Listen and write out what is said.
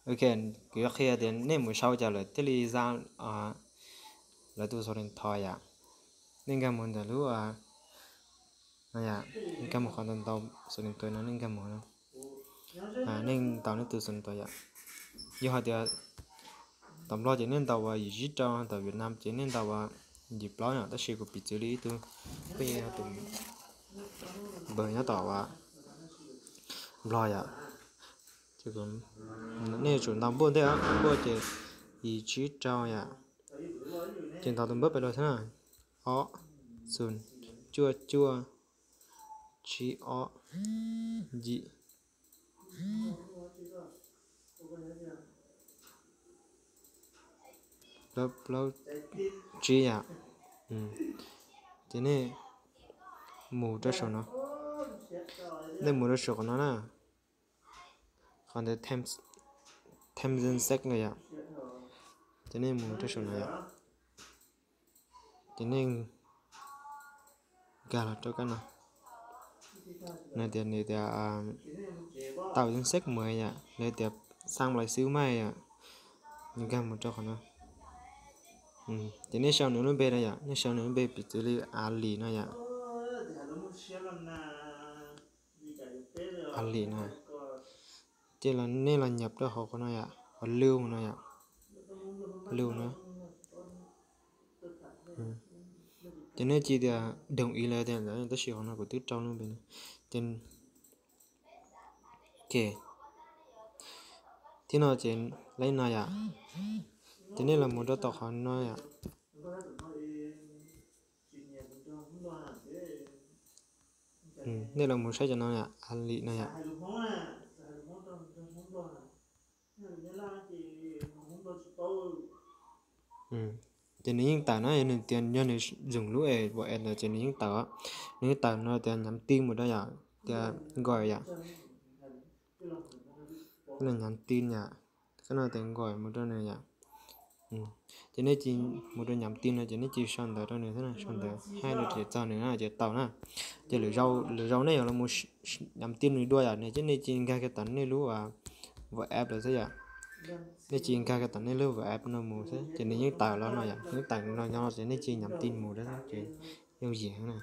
Ok, kuv yuav qhia tias nej mus sau cas lawv thiaj li za lawv tus số điện thoại yom. Nej nkag mus ntawm lub no yom, nkag mus qhov ntawm số điện thoại no, nej nkag mus no, nej ntaus nej tus số điện thoại yom. Yog hais tias tom Nplog ces nej ntaus uas yim tsib rau, tom Việt Nam ces nej ntaus uas yim plaub yom, tab sis kuv piv txwv li ib tug pheej tus npawg nyob tom uas Nplog yom. Nej yuav tsum ntaus npuaj ntej, npuaj ces yim tsib rau yom. Ces ntaus tus npawb pem los xwb na, ob xoom cuaj cuaj tsib ob yim plaub plaub tsib yom. Ces nej mus rau saum no, nej mus rau saum qhov no na, qhov ntawd Theme danh sách no yom. Ces nej mus rau saum no yom, ces nej nkag los rau kab no. Nws tias, nws tias tạo danh sách mới yom, nws tias xăng lại xíu maj yom. Nkag mus rau qhov no. Ces nej sau nws lub npe no yom, nej sau nws lub npe piv txwv li Ali no yom. Ali no. Ces los nej los nhập rau hauv qhov no yom, qhov lưu no yom, lưu no. Ces nej cia li tias đồng ý lawm tias ntawd, tab sis qhov no kuv twb rau lub npe no. Ces thiab no ces lawv no yom, ces nej los mus rau tom qhov no yom. Nej los mus saib cov no yom, Ali no yom. Ces nws yeej tawm na, yog nws tias yog nws dùng lub WhatsApp lawm ces nws yeej tawm, nws yeej tawm no tias nhắn tin mus rau yom, tias gọi yom. Koj no nhắn tin yom, koj no tias gọi mus rau nws yom. Ces nej cia li mus rau nhắn tin no ces nej cia li sau ntawv rau nws xwb, sau ntawv hai rau ces txog nws na ces tau na. Ces lwm zaus nej yuav los mus nhắn tin nws dua yom, nws ces nej cia li nkag kiag tom nej lub WhatsApp lawm xwb yom. Nej cia li nkag kiag tom nej lub WhatsApp no mus xwb ces nws yeej tawm los no yom, nws yeej tawm los no ces nej cia li nhắn tin mus rau ces yooj yim na.